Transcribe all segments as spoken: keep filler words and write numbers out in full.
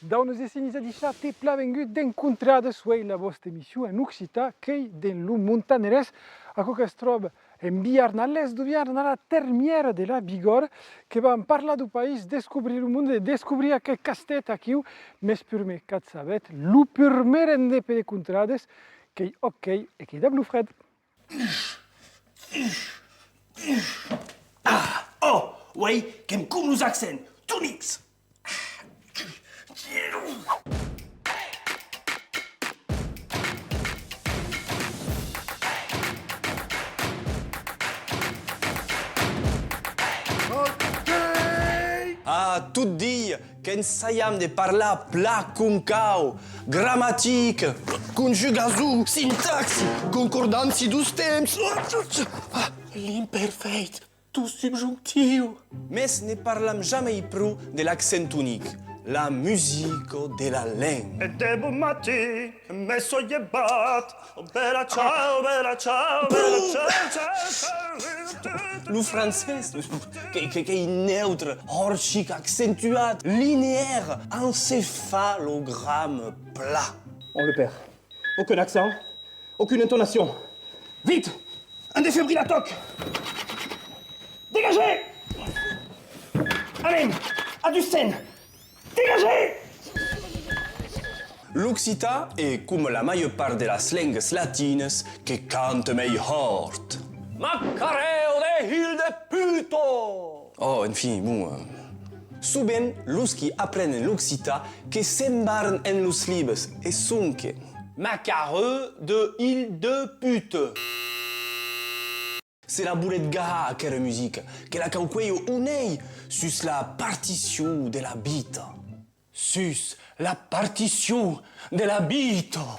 Daunas e senhors, adishatz e plan vengut dens Contradas, uei la vòsta emission en occitan qu'ei dens lo montanherés, aquò que's tròba en Biarn, a l'èst deu Biarn, a la termièra de la Bigòrra, que vam parlar deu país, descobrir lo monde e descobrir aqueth castèth aquiu, mès purmèr, qu'ac sabetz, lo purmèr rendetz-ve de Contradas, qu'ei ok e qu'ei dab lo freg. Ah, oh, uei qu'èm com los accents tonics. Ah, tot dia qu'ensajam de parlar plan com cau, gramatica, conjugason, sintaxi, concordància deus temps, ah, l'imperfèit, tot subjonctiu. Mès ne parlam jamei pro de l'accent tonic, la musica de la lenga. E de bon matin me soi levat, bèla ciao, bèla ciao, bèla ciao, ciao, ciao. Lo francés, que, que, qu'ei neutre, hòrt chic, accentuat, lineaire, encefalograma plan. On le perd. Aucun accent, aucune intonation. Vite, un défibrillateur. Dégagez. Anem, a du cent. Dégagez. L'occitan es, coma la màger part de las lengas latinas, que canta mei hòrt. Macarèu de hilh de puta! Oh, enfin, bon, euh, sovent los qui aprenen l'occitan que s'embarran en los libes e sonque: Macarèu de hilh de puta. Se la voletz gahar aquera musica, que la cau cuélher on ei, sus la particion de la vita. Sus la particion de la vita!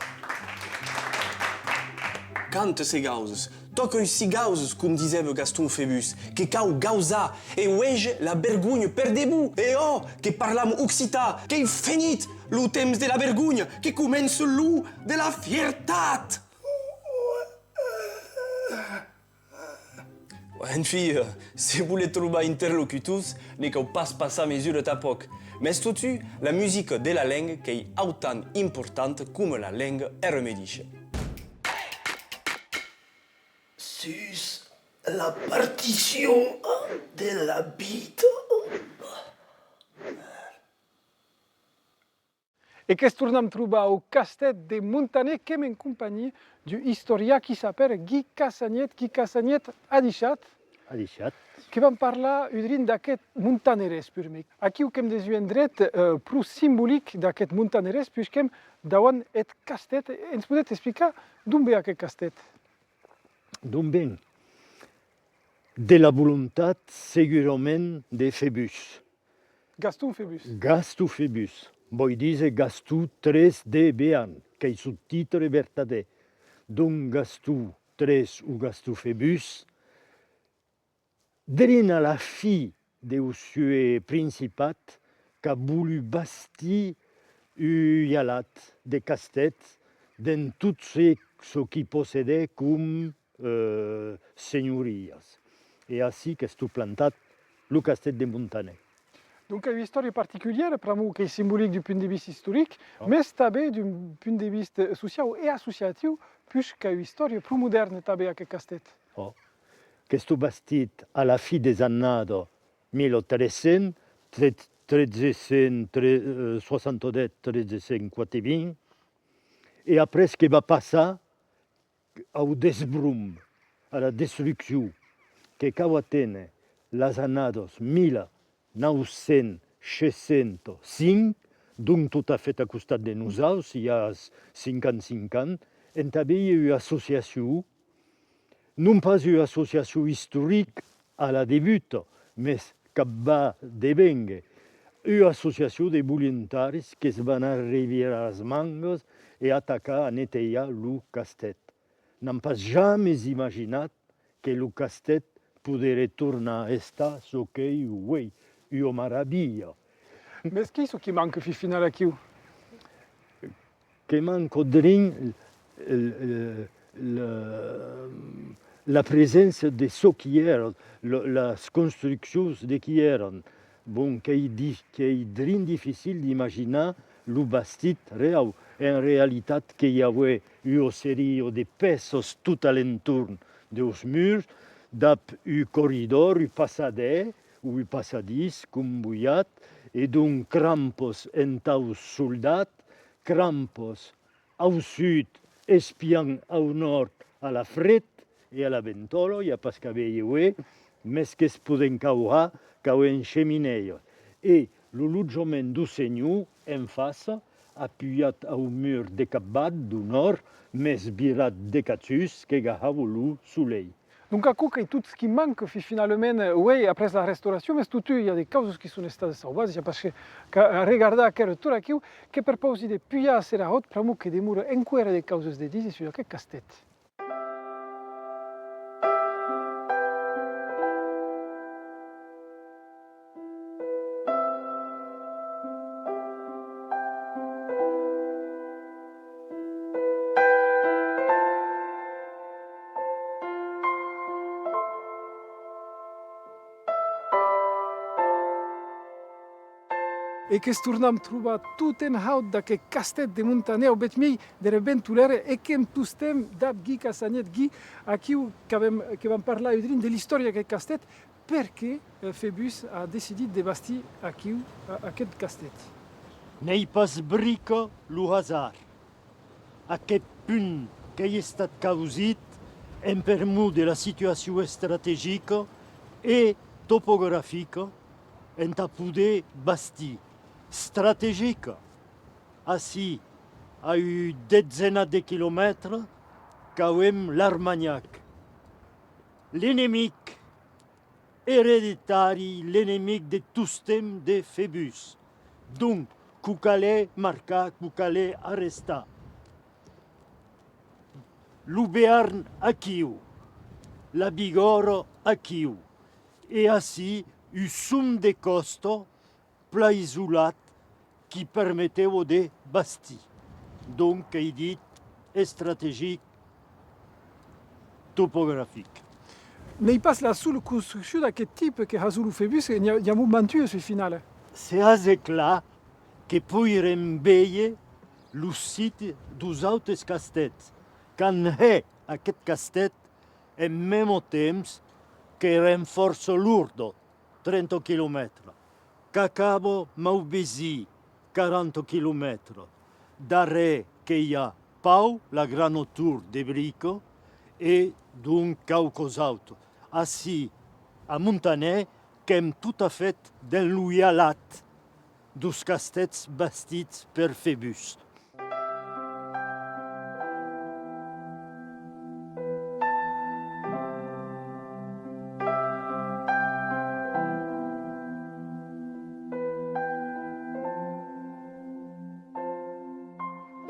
Cantas e gausas, tòca-i-s'i gausas, com disèva Gaston Febus, que cau gausar e uèger la vergonha per de bon, e òc, que parlam occitan, qu'ei fenit lo temps de la vergonha, que comença lo de la fiertat! Enfin, euh, se voletz trobar interlocutors, ne cau pas passar mesura tanpòc. Mès totun, la musica de la lenga qu'ei autant importanta coma la lenga era medisha. Sus la particion de la vita. E que's tornam trobar au castèth de Montaner, qu'èm en companhia d'un istorian qui s'apèra Guy Cassagnet. Guy Cassagnet, adishatz. Adishatz. Que vam parlar un drin d'aqueth montanherés purmèr. Aquiu qu'èm dens un endret, eh, pro simbolic d'aqueth montanherés, puishqu'èm dauant eth castèth. E'ns podetz explicar d'on ven aqueth castèth? D'on ven? De la volontat, segurament, de Febus. Gaston Febus. Gaston Febus, vòi díser Gaston tres de Bearn, qu'ei son titre vertadèr. Donc Gaston tres o Gaston Febus, drin a la fin deu sué principat, qu'a volut bastir un alat de castèths dens tot çò, çò qui possedè com eh, senhorias. E ací qu'estó plantat lo castèth de Montaner. Donc, qu'a ua istòria particulièra, pr'amor qu'ei simbolic d'un punt de vista istoric, mès tanben d'un punt de vista sociau e associatiu, puish qu'a ua istòria pro modèrna tanben aqueth castèth. Ò. Qu'estó bastit a la fin des annadas mila tres cents, tre-, tretze cents, tre-, eh, soixante-dix, tretze cents quatre-vints, e après que va passar au desbrom, a la destruccion, que cau aténer las annadas mila nau cents seissanta cinc, donc tot a fèt a costat de nosauts, i a cinquanta-cinc ans, entà veir ua associacion, non pas ua associacion istorica a la debuta, mès qu'ac va devénguer, ua associacion de volontaris que's van a revirar las mangas e atacar a netejar lo castèth. N'an pas jamès imaginat que lo castèth poderé tornar estar çò qu'ei uei, ua maravilha. Mès qu'ei çò qui manca fin finala aquiu? Que manca drin, eh, eh, la, la preséncia de çò qui èra, lo, las construccions de qui èran. Bon, qu'ei di-, qu'ei drin dificil d'imaginar Lo bastit reau, en realitat, que i avè ua seria de pèças tot a l'entorn deus murs, dab un corridor, un passadèr o un passadís, com volhatz, e donc crampas entaus soldats, crampas au sud, espiant au nòrd a la fred e a la ventòla, i a pas qu'a véir uèi, mès que's podèn cauhar qu'avèn cheminèia. E lo lotjament deu senhor, en faça, apujat au mur de capvath deu nòrd, mès virat de cachús, que gahava lo solei. Donc aquò qu'ei tot çò qui manca fi-, finalament, eh, uèi après la restauracion, mès totun i a de causas qui son estadas sauvadas, i a pas que, qu'a regardar aquera tor aquiu, que perpausi de pujar a Serahòt, pr'amor que demora enqüèra de causas de díser sus aqueth castèth. E que's tornam trobar tot en haut d'aqueth castèth de Montaner, au bèth miei dera ventolèra, e qu'èm tostemp dab Guy Cassagnet. Guy, aquiu qu'avem, que vam parlar un drin de l'istòria d'aqueth castèth, perqué, eh, Febus a decidit de bastir aquiu, a-, aqueth castèth? N'ei pas brica lo hasard. Aqueth punt qu'ei estat causit en permor de la situacion estrategica e topografica entà poder bastir. Estrategica, ací, a un detzenat de quilomètres, qu'avem l'Armanhac. L'enemic ereditari, l'enemic de tostemp de Febus. Donc, que'u calè marcar, que'u calè arrestar. Lo Bearn aquiu, la Bigòrra aquiu, e ací un som de còsta plan isolat qui permetèva de bastir. Donc, qu'ei dit, estrategic, topografic. N'ei pas la sola construccion d'aqueth tipe que hasó lo Febus, n'i a, n'i a mantuas, al final. Se hase clar que poirem véder lo site deus autes castèths. Qu'an hè aqueth castèth en mèmo temps qu'èran fòrça lordos, trenta quilomètres. Qu'acaba Mauvesis, quaranta quilomètres. Darrèr que i a Pau, la grana tor de brica, e donc quauquas autas. Ací, a Montaner, qu'èm tot a fèt dens lo hialat deus castèths bastits per Febus.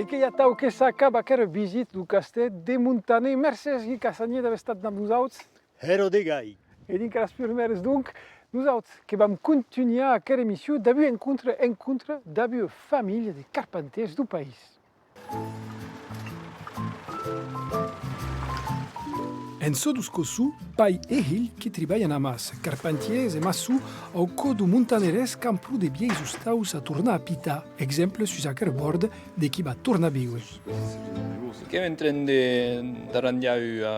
E qu'ei atau que s'acaba aquera visita deu castèth de Montaner. Mercés, Guy Cassagnet, d'aver estat damb nosauts. Hèra de gai. E dinc a las purmèras, donc, nosauts que vam contunhar aquera emission dab un encontre, encontre dab ua familha de carpentièrs deu país. En çò deus Cossons, pair e hilh que tribalhan amassa, carpentièrs e maçons au còr deu Montanerés qu'an pro de vielhs ostaus a tornar apitar, exemple sus aquera bòrda de qui va tornar víver. Qu'èm en tren de, d'arranjar ua,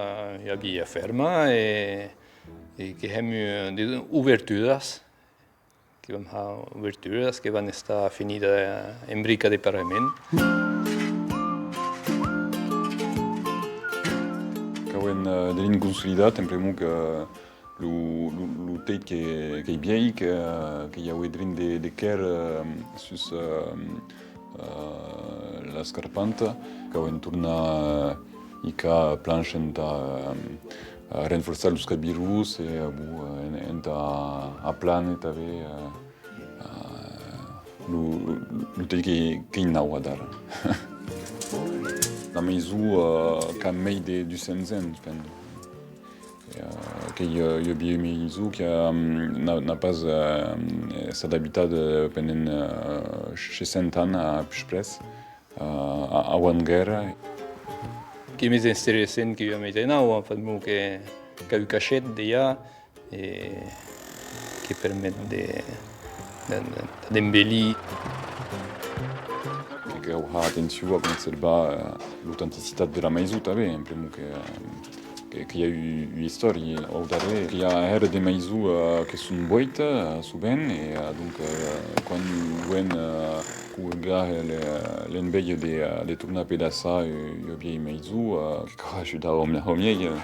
ua vielha fèrma e, e que hèm, eh, de, oberturas, que vam har oberturas, que van estar finidas en brica de parament. Qu'avem, eh, drin consolidat, en prumèr lòc, eh, lo, lo, lo teit que, qu'ei vielh, que, que i avè drin de, de quèr, eh, sus, eh, eh, la charpenta, qu'avem tornat, eh, hicar plancha entà, eh, renforçar los cabirons e, eh, bon, eh, en, entà aplàner tanben, eh, eh, lo, lo, lo teit qu'ei, qu'ei nau adara. La maison, eh, qu'a mei de dus cents ans, pen. Eh, qu'ei, eh, ua vielha maison que, ehm, n'a, n'a pas, eh, estat abitada pendent, eh, seishanta ans a pus près, eh, a, avant guèrra. Qu'ei mès interessant qu'ua maison nau, enfin, bon, que, qu'a un cachet dejà, e que permet de, de, de, d'embelir. Cau har atencion a conservar, eh, l'autenticitat de la maison tanben, en pr'amor que, eh, que, que i a u-, ua istòria au darrèr, que i a hèra de maisons, eh, que son vueitas, eh, sovent, e, eh, donc, eh, quan un joen, eh, cau aver le-, l'enveja de, eh, de tornar pedaçar u-, ua vielha maison, eh, que cau ajudar au mi-, au miei, eh.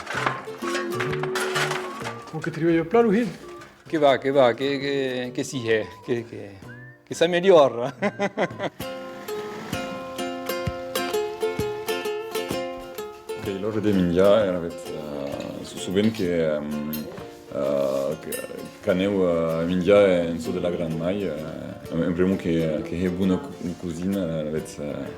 Bon, que tribalha plan, lo hilh? Que va, que va, que, que, que s'i hè, que, que, que s'ameliora. Qu'ei l'ora de minjar, e alavetz, eh, so-, sovent que, ehm, eh, que, qu'anèu, eh, minjar en çò de la Grand Mai, eh, en, en pr'amor que, que hè bona co-, cosina, alavetz, eh.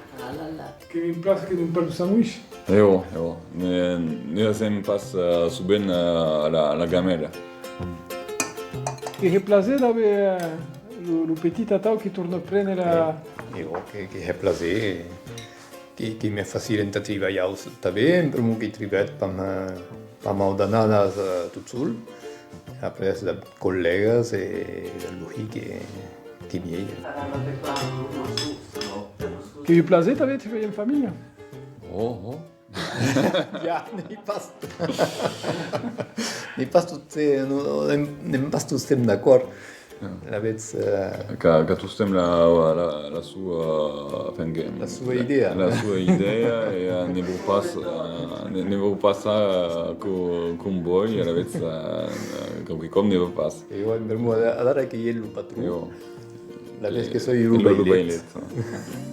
Que me'n plaç que non pas lo sandwich. E ò, e ò, ne, ne hasèm pas, eh, sovent, eh, a la, a la gamèla. Que hè plaser d'aver, eh, lo, lo petit atau que torna préner la... E, e ò, que, que hè plaser, que, que m'ei facil entà tribalhar aus-, tanben, pr'amor que tribalhi pas ma-, pas mau d'annadas, eh, tot sol. Après, dab collègas e lo hilh que, que miei. Qu'ei un plaser tanben tribalhar en familha. Ò, ò. Ja, n'ei pas, n'ei pas tot, eh, non, non, n'èm, n'èm pas tostemp d'acòrd. Alavetz, eh, qu'a, qu'a tostemp la, la, la sua, enfin, que, la sua idèa. La sua idèa, e, eh, ne vòu pas, eh, ne, ne vòu pas, eh, co-, com vòli, alavetz, eh, quauquicòm ne va pas. E ò, pr'amor, adara qu'ei el lo patron. E ò. Alavetz que soi lo vailet. Lo vailet.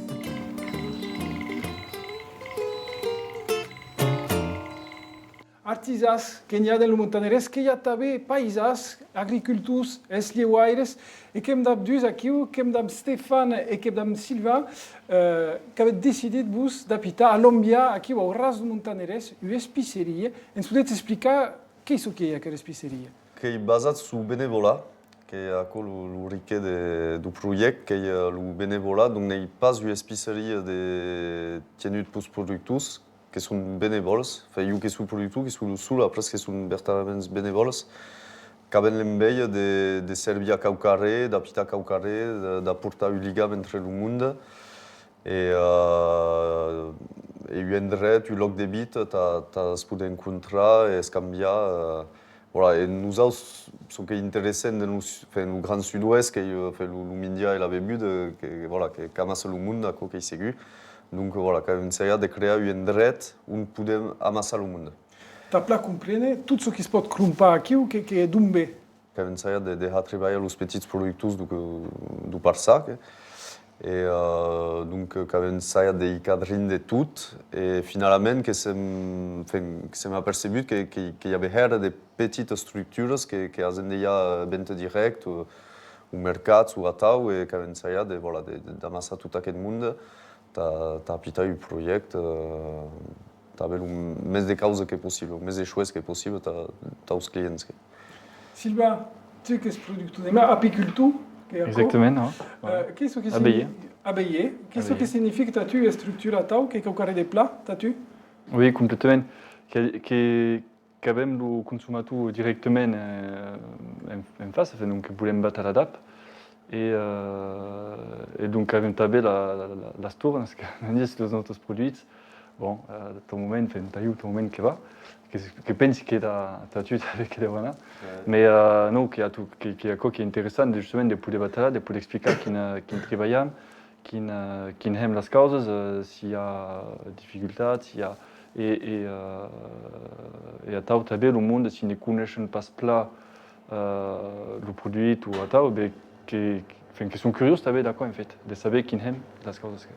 Artisans que n'i a dens lo Montanerés, que i a tanben païsans, agricultors, eslieuaires, e qu'èm dab dus aquiu, qu'èm dab Stéphane e qu'èm dab Sylvain, eh, qu'avetz decidit, vos, d'apitar a Lombià, aquiu au ras deu Montanerés, ua espiceria. E'ns podetz explicar qu'ei çò qu'ei aquera espiceria? Qu'ei basat suu benevolat, qu'ei aquò lo, lo riquet de, deu projècte, qu'ei, eh, lo benevolat, donc n'ei pas ua espiceria de tienut peus productors, que son benevòls. Enfin, jo que soi productor, que soi lo sol, après que son vertadèraments benevòls, qu'avèm l'enveja de, de servir a quauquarren, d'apitar quauquarren, de, d'aportar un ligam entre lo monde e, eh, e un endret, un lòc de vita, tà, tà's poder encontrar e escambiar, eh, Voilà, e nosauts, çò qu'ei interessant de nos, enfin, lo Gran Sud-Oèst, qu'ei, enfin, lo, lo minjar e la bevuda, que, voilà, que, qu'amassa lo monde, aquò qu'ei segur. Donc, voilà, qu'avem ensajat de crear un endret on podem amassar lo monde. Tà plan compréner, tot çò qui's pòt crompar aquiu, que, que d'on ven? Qu'avem ensajat de, de har tribalhar los petits productors deu, deu parçan, que, E, eh, donc, eh, qu'avem ensajat de hicar drin de tot, e finalament que s'èm, enfin, que s'èm apercebut que, que, que i avè hèra de petitas estructuras que, que hasián dejà, eh, venta dirècta, o, o mercats, o atau, e qu'avem ensajat de, voilà, de, de, d'amassar tot aqueth monde tà, tà apitar un projècte, eh, tanben lo mès de causa que possible, lo mès de choès que possible tà, taus clients. Sylvain, tu qu'ès productor de mar, apicultor, qu'ei aquò. Exactament, non? Euh, qu'est-ce que signi-, abeillier. Abeillier. Qu'est-ce que significa tà tu, estructura atau, qu'ei quauquarren de plan, tà tu? Oui, completament. Que, que, qu'avem lo consomator dirèctament, euh, en, en face, enfin, donc, volem batre a l'adap. E, euh, e donc avem tanben la, la, la, las tornas, que anam díser los nòstres produits. Bon, euh, tau moment, enfin, tà jo, tau moment que va, que, que pensi que tà, tà tu tanben que deu anar. Ouais. Mès, euh, non, que a tu, que, que aquò qu'ei interessant, justament, de poder batre, de poder explicar quin, euh, quin tribalham, quin, euh, quin hèm las causas, euh, s'i a dificultats, s'i a, e, e, euh, e atau tanben lo monde, si ne coneishen pas plan, euh, lo produit o atau, ben, que, enfin, que son curiós tanben d'aquò, en fait, de saber quin hèm las causas que.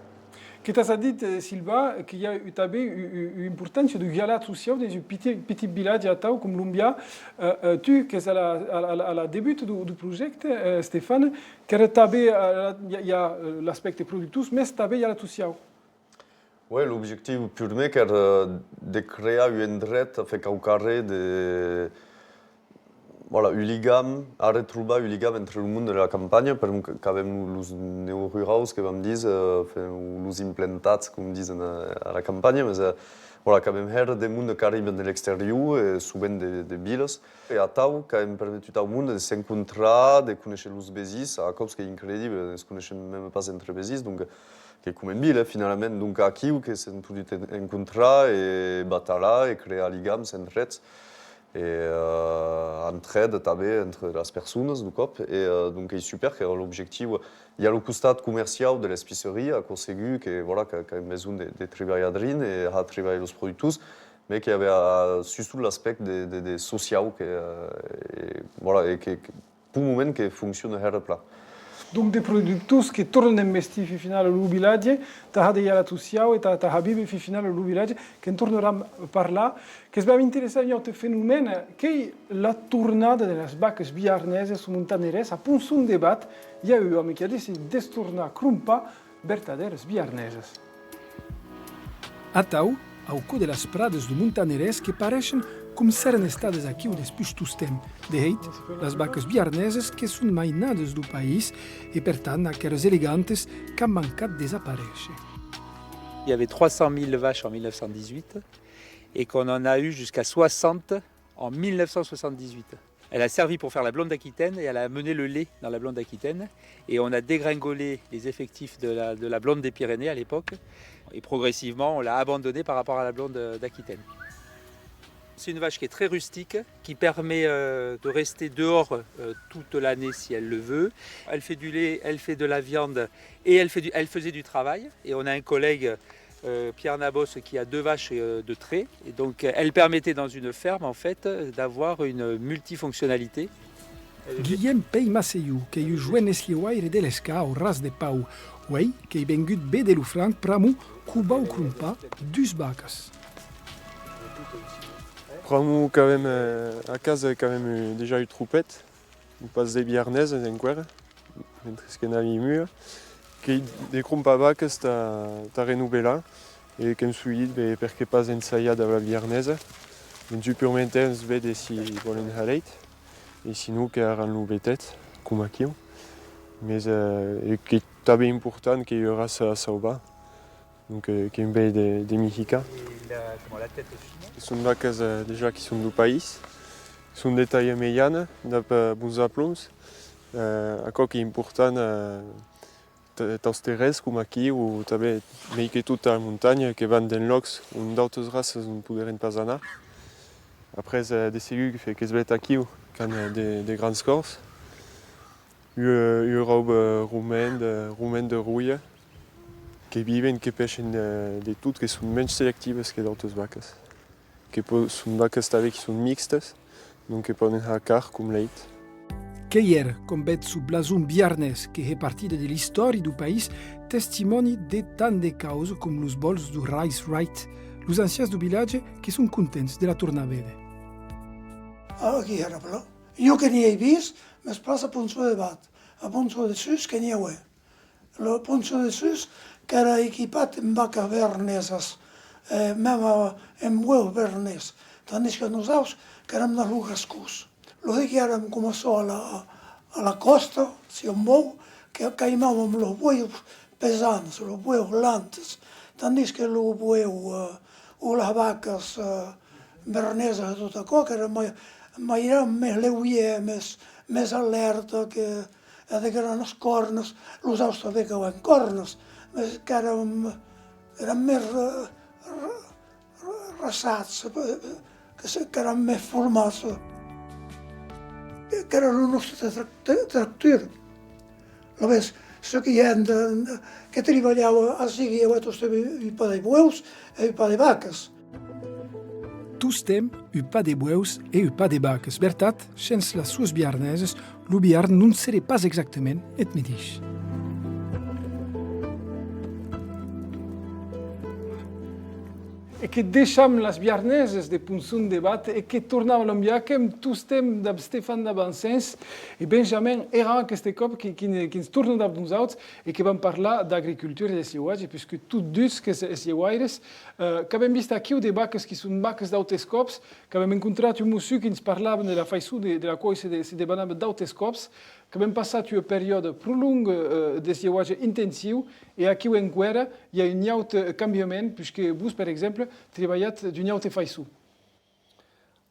Que t'as dit, eh, Sylvain, que i a u-, tanben u-, u-, ua importància deu hialat sociau dens un pitit, pitit vilatge atau com Lombià. Eh, eh, tu qu'ès a la, a la, a la, a la debuta deu, deu projècte, eh, Stéphane, qu'èra tanben, eh, la, i a, i a, eh, l'aspècte productor, mès tanben hialat sociau. Oui, l'objectiu purmèr qu'èra de crear un endret, enfin, quauquarren de, voilà, un ligam, arretrobar un ligam entre lo monde de la campanha, perque qu'avem los neoruraus que vam díser, enfin, o los implantats, com disen a, a la campanha, mès, eh, voilà, qu'avem hèra de monde qu'arriba de l'exterior, e sovent de, de vilas, e atau qu'avem permetut au monde de s'encontrar, de conéisher los vesins, a còps qu'ei incredible, ne's coneishen mème pas entre vesins, donc, Qu'ei com en vila, eh, finalament. Donc, aquiu que s'an podut en-, encontrar e batalar e crear ligams entre eths. E, eh, entr'aide tanben entre las personas, deu còp. E, eh, donc, ei super, qu'èra l'objectiu. I a lo costat comerciau de l'espiceria, aquò segur, que, voilà, qu'a, qu'a un besonh de, de tribalhar drin e har tribalhar los productors, mes que i avè, eh, sustot l'aspècte de, de, de sociau que, eh, e, voilà, e que, que, peu moment que fonciona hèra plan. Donc, de productors que tornan investir, fin finala, lo vilatge, tà har de hialat sociau e tà, tà har víver, fin finala, lo vilatge, que'n tornaram parlar. Que's vam interessar un aute fenomèn, qu'ei la tornada de las vacas biarnesas au Montanerés. A Ponson de Vat, i a un òme qui a decidit d'estornar crompar vertadèras biarnesas. Atau, au còr de las pradas deu Montanerés que pareishen com s'èran estadas aquiu despuish tostemp. De hèit, las vacas biarnesas que son mainadas deu país e, per tant, aqueras elegantas qu'an mancat desaparéisher. Il y avait trois cent mille vaches en mille neuf cent dix-huit et qu'on en a eu jusqu'à soixante en mille neuf cent soixante-dix-huit. Elle a servi pour faire la blonde d'Aquitaine et elle a amené le lait dans la blonde d'Aquitaine. Et on a dégringolé les effectifs de la, de la blonde des Pyrénées à l'époque. Et progressivement, on l'a abandonnée par rapport à la blonde d'Aquitaine. C'est une vache qui est très rustique, qui permet, euh, de rester dehors, euh, toute l'année si elle le veut. Elle fait du lait, elle fait de la viande et elle fait du, elle faisait du travail. Et on a un collègue, euh, Pierre Nabos, qui a deux vaches, euh, de trait. Et donc, elle permettait dans une ferme, en fait, d'avoir une multifonctionnalité. Guilhèm Pey Masselhou, qu'ei un joen eslieuaire de Lescar au Ras de Pau. Uei, qu'ei vengut véder lo franc pr'amor que'u vau crompar dus vacas. Pr'amor qu'avem, eh, a casa qu'avem, eh, dejà un tropèth, non pas de biarnesas enqüèra, mentre que n'avem ua, qu'ei de crompar vacas tà, tà renovelar, e que'm soi dit, ben, perqué pas ensajar dab la biarnesa, dens un purmèr temps véder si vòlen har lèit, e sinon que haràn lo betèth, coma aquiu. Mes, eh, e qu'ei tanben important, qu'ei ua raça a sauvar. Donc, eh, que'm vei de, de m'hicar. Son vacas, eh, dejà qui son deu país, son de talha mejana, dab, eh, bons aploms. Eh, aquò qu'ei important, eh, t-, taus terrens coma aquiu, o tanben, mei que tot a montanha, que van dens lòcs on d'autas raças non poderén pas anar. Après, eh, de segur que, qu'es bèths aquiu qu'an, eh, de, de grans còrs. Ua, ua rauba romen de, romen de roia, que viven, que pèishen, eh, de tot, que son mensh selectivas que d'autas vacas. Que po-, son vacas tanben qui son mixtas, donc que pòden har carn com lèit. Qu'ei hèra, com bèth suu blason biarnés, que hè partida de l'istòria deu país, testimòni de tant de causas com los vòls deu Rice Rite. Los ancians deu vilatge que son contents de la tornar véder. Ah, aquí èra plan. Jo que n'i ai vist, mès pas a Ponson de Vat. A Ponson de Sus que n'i auè. Lo Ponson de Sus qu'èra equipat en vacas bearnesas, eh, mèma en bueus bearnés, tandis que nosauts qu'èram dab los gascons. Lo hèit qu'èram coma çò a la, a la còsta, si òm vòu, que qu'aimàvam los bueus pesants, los bueus lantes, tandis que lo bueu, eh, o las vacas, eh, bearnesas e tot aquò, qu'èra mai, mairam mès leugièr, mès, mès alèrta, que, e de granas còrnas, los aus tanben qu'avèn còrnas, mès qu'èram, èram mès ra-, ra-, ra-, raçats, eh, que se, qu'èram mès formats, eh, qu'èra lo nòste tra-, tra-, tractur. Alavetz, çò qui hèn de, de, que tribalhavan ací, i avè tostemp un, un path de bueus e un path de vacas. Tostemp un path de bueus e un path de vacas. Vertat, shens las suas biarnesas, lo Biarn non seré pas exactament eth medish. E que deisham las biarnesas de Ponson de Vat e que tornam a l'Ambiac, qu'èm tostemp dab Stefan Davancens e Benjamin Errand, aqueste còp qui, qui ne, qui'ns torna dab nosauts e que vam parlar d'agricultura e d'eslieuatge, puisque tots dus qu'ètz eslieuaires. Eh, qu'avem vist aquiu de vacas qui son vacas d'autes còps, qu'avem encontrat un mossur qui'ns parlava de la faiçon de, de la quau se de-, se debanava d'autes còps, qu'avem passat ua periòda pro longa, eh, d'eslieuatge intensiu, e aquiu enqüèra i a un aute cambiament, puisque vos, per exemple, tribalhatz d'ua auta faiçon.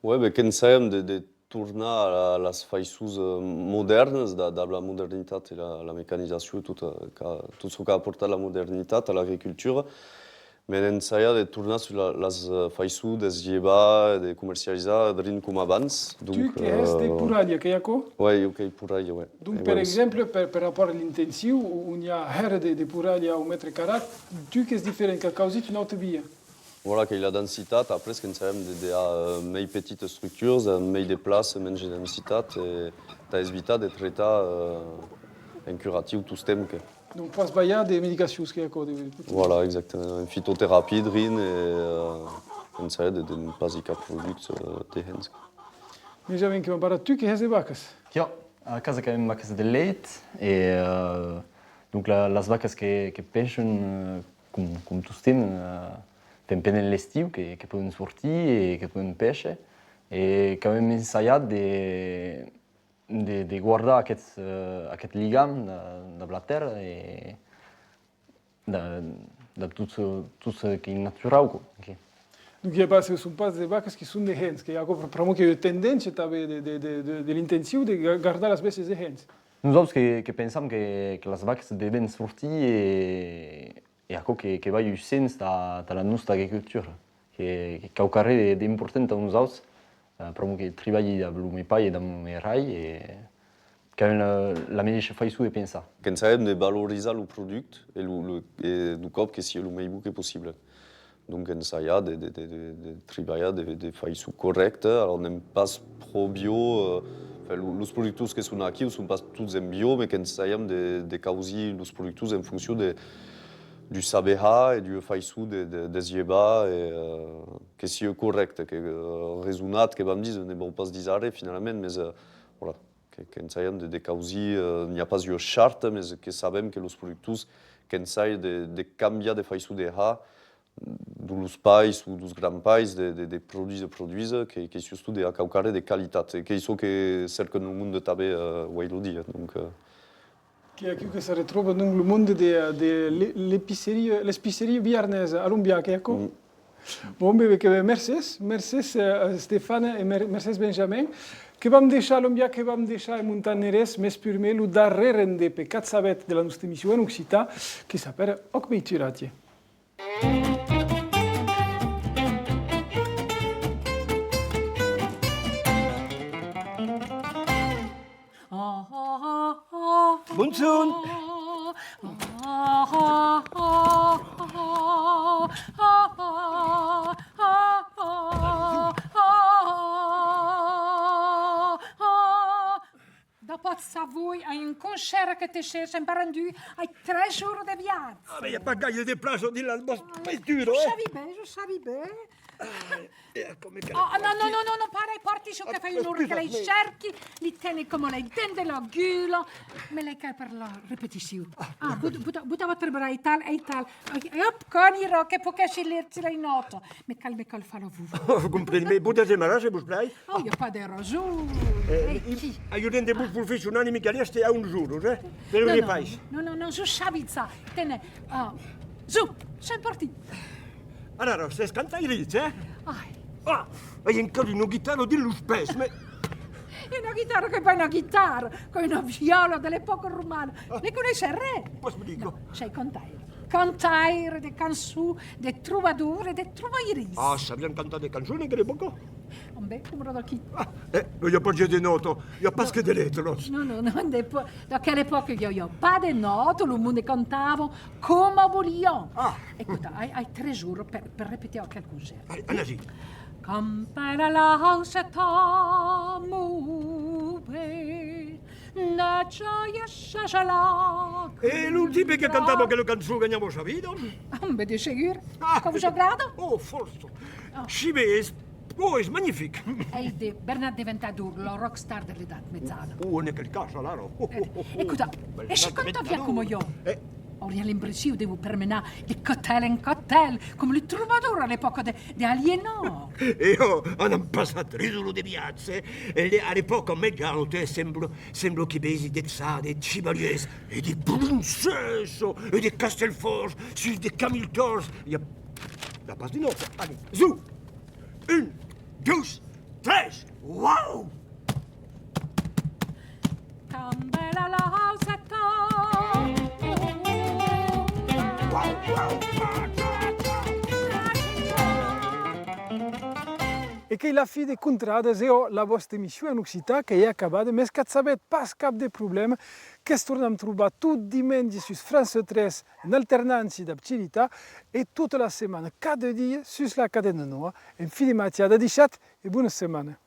Ouais, ben, qu'ensajam de, de tornar a la, las faiçons, eh, modèrnas, da-, dab la modernitat e la, la mecanizacion e tot, eh, qu'a, tot çò qu'a aportat la modernitat a l'agricultura, mès ensajar de tornar sus la, las, eh, faiçons d'esglievar e de comercializar drin coma abans. Tu donc, que hès de, eh, poralha, qu'ei aquò? Ouais, jo qu'ei poralha, ouais. Donc, e per exemple, per, per rapòrt a l'intensiu, on i a hèra de, de poralha au mètre carrat, tu qu'ès diferent, qu'as causit una auta via. Voilà, qu'ei la densitat, après qu'ensajam de, de, eh, mei petitas estructuras, eh, mei de plaça, mensh de densitat, e tà evitar de tretar, eh, en curatiu tostemp que. Donc, fas balhar de medicacions, qu'ei aquò, de, de. Voilà, exactament, en fitoterapia drin, e, eh, ensajar de, de ne pas hicar productes, eh, de hens. Benjamin, que m'as parlat, tu que hès de vacas? Jo, a casa qu'avem vacas de lèit, e, eh, donc la, las vacas que, que pèishan, eh, com, com tostemp, eh, pen-, pendent l'estiu, que, que pòden sortir e que pòden pèisher, e qu'avem ensajat de, de, de guardar aqueth, eh, aqueth ligam da-, dab la tèrra e da-, dab tot çò, tot çò qu'ei naturau, quoi. Ok. Donc, i a pas, son pas de vacas qui son de hens, que i a aquò, pr'amor que i a ua tendéncia tanben de, de, de, de, de l'intensiu de ga-, gardar las bèstias de hens. Nosaus que, que pensam que, que las vacas devèn sortir e, e aquò que, que balha un sens tà, tà la nosta agricultura, que, que quauquarren de, d'important tà nosaus, eh, pr'amor que tribalhi dab lo me pair e dab lo me hrair, e qu'avem la, la medisha faiçon de pensar. Qu'ensajam de valorizar lo producte e lo, lo, e lo còp que sia lo mei bon que possible. Donc ensajar de, de, de, de, de tribalhar de, de faiçon corrècta, alors n'èm pas pro bio, eh, enfin, lo, los productors que son aquiu son pas tots en bio, mès qu'ensajam de, de causir los productors en foncion de, du saber har e d'ua faiçon de, de, d'esglievar e, eh, que sia corrècte, que, eh, resonat, que vam díser, ne vòu pas díser arren finalament, mès, eh, voilà, que, qu'ensajam de, de causir, eh, n'i a pas ua charta, mès que sabem que los productors qu'ensajan de, de cambiar de faiçon de har, dont los pairs o deus grands-pairs de, de, de produsir, produsir, que, que surtot de har quauquarren de qualitat, e qu'ei çò que cèrcan lo monde tanben, eh, uei lo dia, donc, eh. Qu'ei aquiu que se retròba, donc, lo monde de, de l'e-, l'epiceria, l'espiceria biarnesa, a Lombiac, qu'ei aquò? Mm. Bon, ben, que ben, mercés, mercés, eh, Stéphane, e mer-, mercés, Benjamin. Que vam deishar a Lombiac, que vam deishar en Montanherés, mès purmèr lo darrèr rendèp e qu'at sabetz de la nosta emission en occitan, que s'apèra Òc Veituratge. Bonjorn. Dapòt Savoia, ai un concèrt que te chèrcha, en Barandui, ai tres jorns de viatge. Ah, mès i a pas gaire de plaça dins las vòstas veituras, eh? Jo sabi ben, jo sabi ben. Ah, e aquò me cal... Oh, non, non, non, non, non, para, pòrti çò que fai una ora que les cèrqui, li teni coma les dents de la gula, me les cal per la repeticion. Ah, bota, bota, bota vòstre braç, aital, aital. E òp, qu'anirà, que poguèssi lire-ti les nòtas. Me cal, me cal far la votz. Compreni, mès votz demanatz, se vos plai. Oh, i a pas de rason. Eh, ai un rendez-vous professional e me caliá èster a onze oras, eh? Per un repais. Non, non, non, non, jo sabi ça. Tene, ah, zo, sèm partit. Ara, ara, sètz cantaires, eh? Ai. Ah, ai encara una guitarra dins los pès, mès... Una guitarra qu'ei pas una guitarra, qu'ei una viòla de l'epòca romana. Ah. Le coneisses ren? Pòs me dire? Non, sei cantaire. Cantaire de cançons, de trobadors e de trobairis. Ah, sabián cantar de cançons en aquela epòca? Òme, coma d'aquí. Ah, eh, non i a pas de nòta, i a pas que de letras. Non, non, non, de po-, d'aquela epòca i a, i a pas de nòta, lo monde cantava coma volián. Ah. Escota, ai, ai tres jorns per, per repetir aquel concèrt. Allez, anatz-i. Campana la hausa ta move. E lo tipe que cantava aquela cançon ganhava sa vida? Òme, de segur. Ah. Que vos agrada? Oh, fòrça. Ah. Si ben, es, oh, es magnific. Ei de Bernat de Ventadorn, lo rockstar de l'Edat Mejana. Oh, en aquel cas, alara. Eh, escota, e se cantaviá coma jo? Eh? Auriá l'impression de vos permenar de cotèl en cotèl, coma lo trobador a l'epòca de, de Alienòr. E ò, anam passar tres oras de viatge, eh? E le, a l'epòca mejana, te sembla, sembla que vesi de chars, de chivalièrs, e de princessas, e de castèls fòrts, sus de camins tòrts. I a, i a pas de nòta. Allez, zo! Un, dos, tres, uau! E qu'ei la fin de Contradas e òc, la vòsta emission en occitan qu'ei acabada, mès qu'ac sabetz, pas cap de problèma, que'ns tornam trobar tot dimenge sus France tres en alternància dab Chilita e tota la setmana, cada dia, sus la cadena nòva. En fin de matjada, adishatz e bona setmana.